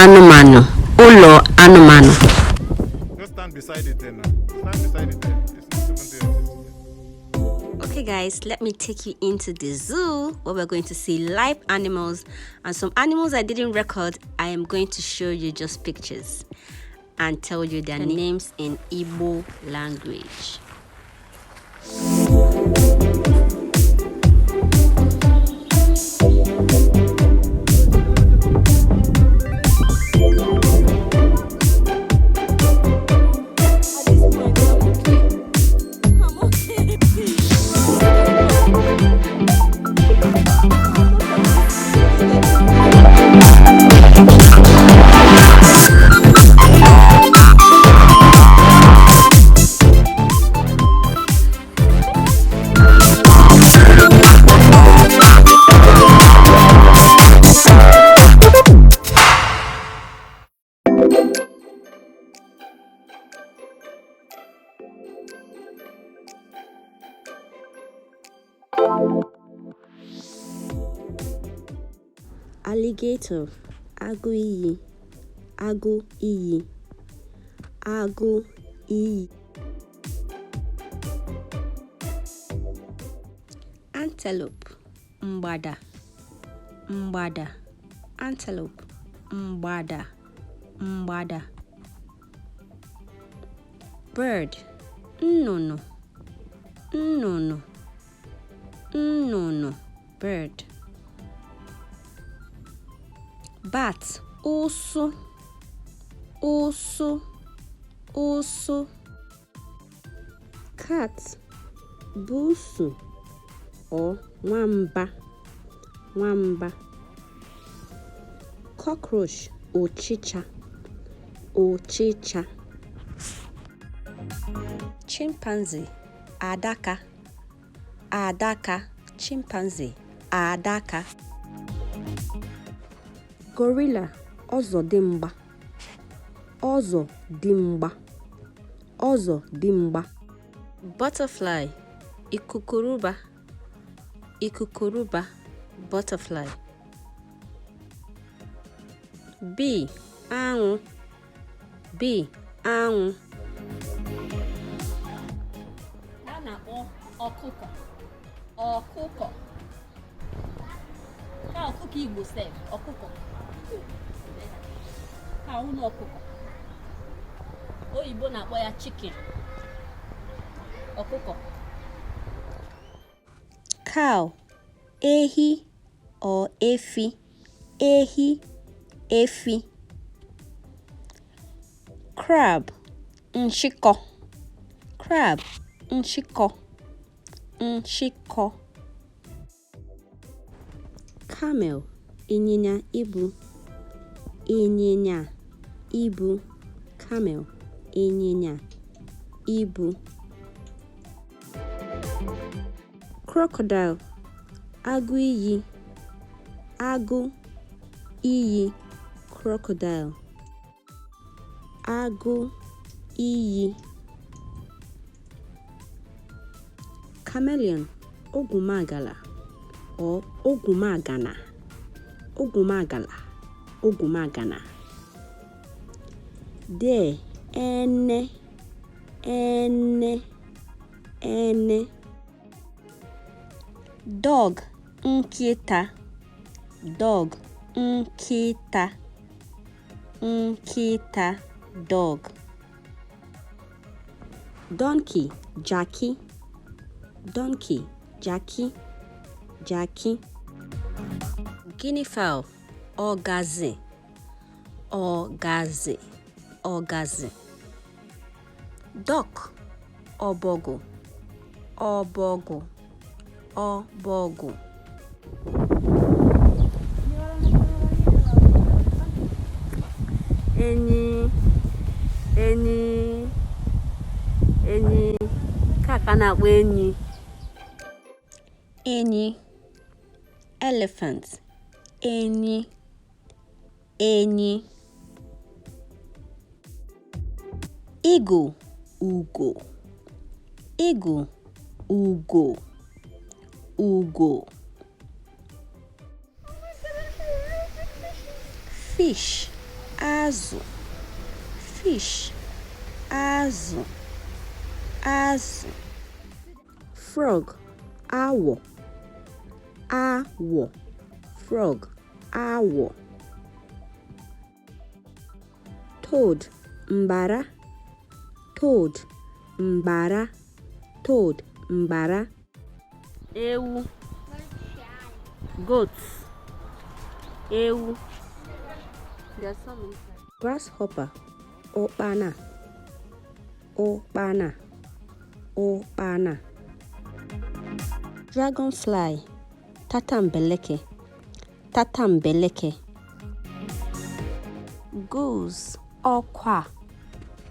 anụmanụ, ụlọ anụmanụ. Just stand beside it then now. Stand beside it there. It's not even there. Okay guys, let me take you into the zoo where we're going to see live animals, and some animals I didn't record. I am going to show you just pictures and tell you their names in Igbo language. At this point, I'm okay. I'm okay, please. Alligator, agụ iyi, agụ iyi, agụ iyi. Antelope, mgbada, mgbada, antelope, mgbada, mgbada. Bird, nnụnụ, nnụnụ, nnụnụ, bird. Bat, ụsụ, ụsụ, ụsụ. Cat, busu or nwamba, nwamba. Cockroach, ọchịcha, ọchịcha. Chimpanzee, adaka, adaka, chimpanzee, adaka. Gorilla, ọzọdimgba, ọzọdimgba, ọzọdimgba. Butterfly, ikukuruba, ikukuruba, butterfly. Bee, anwụ, bee, anwụ. A na-akpọ ọkụkọ, ọkụkọ ka ọkụkọ Igbo sef, ọkụkọ ka ụlọ ọkụkọ oyibo na-akpọ ya chicken, ọkụkọ. Cow, ehi or efi, ehi, efi. Crab, nshịkọ, crab, nshịkọ, nshịkọ. Camel, ịnyịnya ibu, ịnyịnya ibu, camel, ịnyịnya ibu. Crocodile, agụ iyi, agụ iyi, crocodile, agụ iyi. Chameleon, ogwumagala or ogwumagana, ogwumagala, ogwumagana. Deer, ene, ene, ene. Dog, nkịta, dog, nkịta, nkịta, dog. Donkey, jaki, donkey, jaki, jaki. Guinea fowl, ọgazi, ọgazi, ọgazi. Duck, ọbọgwụ, ọbọgwụ, ọbọgwụ. Enyi, enyi, enyi ka ka na-akpọ enyi, enyi. Elephant, enyi, enyi. Eagle, ugo, eagle, ugo, ugo. Fish, Azụ, fish, azụ, azụ. Frog, awọ, awọ, frog, awọ. Toad, mbara, toad, mbara, toad, mbara. Ewu, goat, ewu. Grasshopper, ụkpana, ụkpana, ụkpana. Dragonfly, tatambeleke, tatambeleke. Goose, ọkwa,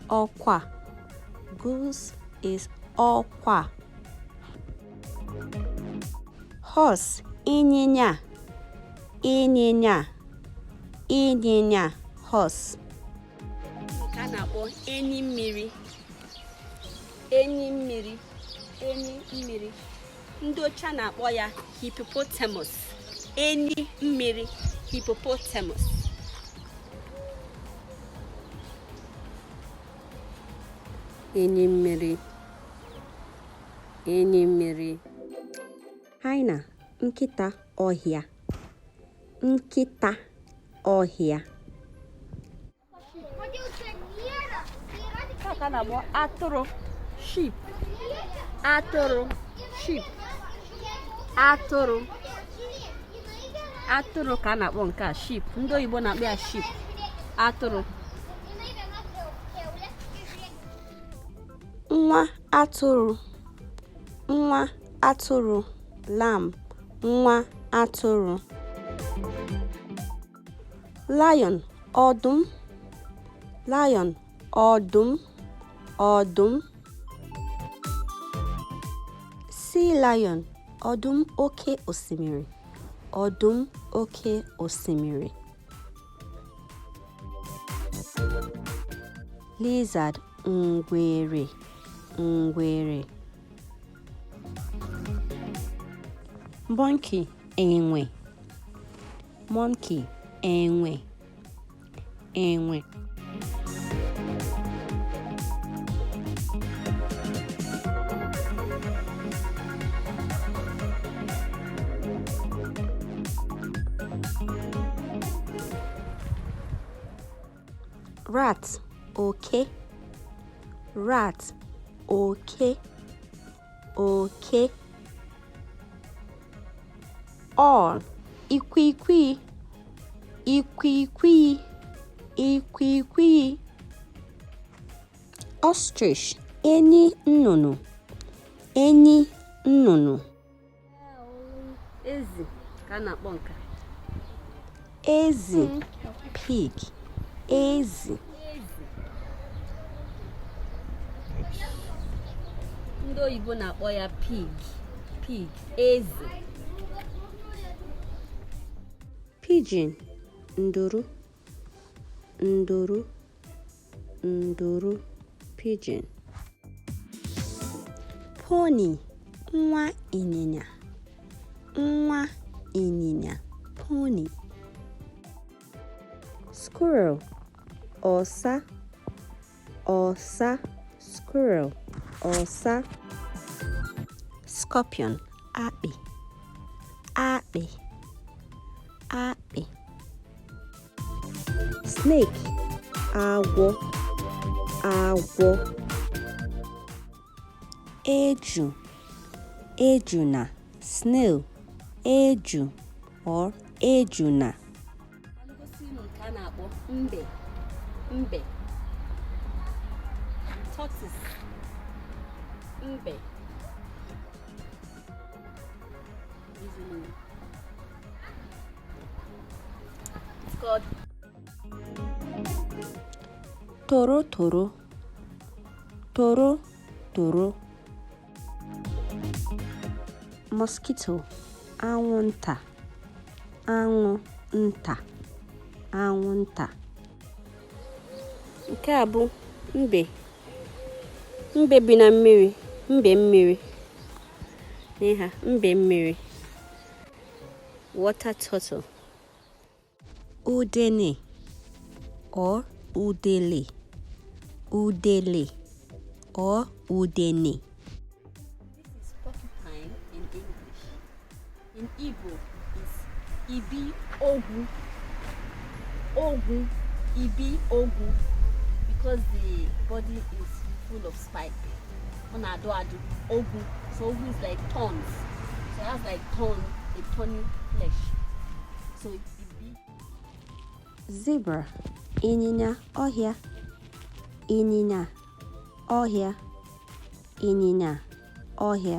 ọkwa. Goose is ọkwa. Horse, ịnyịnya, ịnyịnya, ịnyịnya, horse. Nke a na-akpọ enyi mmiri, enyi mmiri, enyi mmiri. Ndị ọcha na-akpọ ya hippopotamus. Enyi mmiri, hippopotamus. Enyi mmiri, enyi mmiri. Hyena, nkịta ọhịa, nkịta ọhịa. Nke a ka a na-akpọ atụrụ, sheep, atụrụ, sheep, atụrụ, atụrụ ka a na-akpọ nke a, sheep. Ndị oyibo na-akpọ ya sheep, atụrụ. Nwa atụrụ, nwa atụrụ, lamb, nwa atụrụ. Lion, ọdụm, lion, ọdụm, ọdụm. Sea lion, ọdụm oke osimiri, ọdụm oke osimiri. Lizard, ngwere, ngwere. Monkey, enwe, monkey, enwe, enwe. Rat, oke, rat, oke, oke. Owl, ikwikwii, ikwikwii, ikwikwii. Ostrich, enyi nnụnụ, enyi nnụnụ. Ezi ka a na-akpọ nke a. Ezi, pig, ezi. Ndị oyibo na-akpọ ya pig, pig, ezi. Pigeon, nduru, nduru, nduru, pigeon. Pony, nwa ịnyịnya, nwa ịnyịnya, pony. Squirrel, ọsa, ọsa, squirrel, ọsa. Scorpion, akpị, akpị, akpị. Snake, agwọ, agwọ. Eju, ejuna, snail, eju or ejuna. Ka m gosi unu nke a na-akpọ mbe, mbe, tortoise, mbe. Using It's called toro toro, toro toro. Mosquito, anwụnta, anwụnta, anwụnta. Nke a bụ mbe, mbe bi na mmiri, mbe mmiri. N'iha, mbe mmiri. Water turtle. Udene, Or udele. Udele or udene. This is porcupine in English. In Igbo is ibi ogwu. Ogwu, ibi ogwu. Because the body is full of spike. Ọ na-adụ adụ, ogwu. So ogwu is like thorns. So it has like thorn, a thorny flesh. So ibi. Zebra, ịnyịnya ọhịa, ịnyịnya ọhịa, ịnyịnya ọhịa.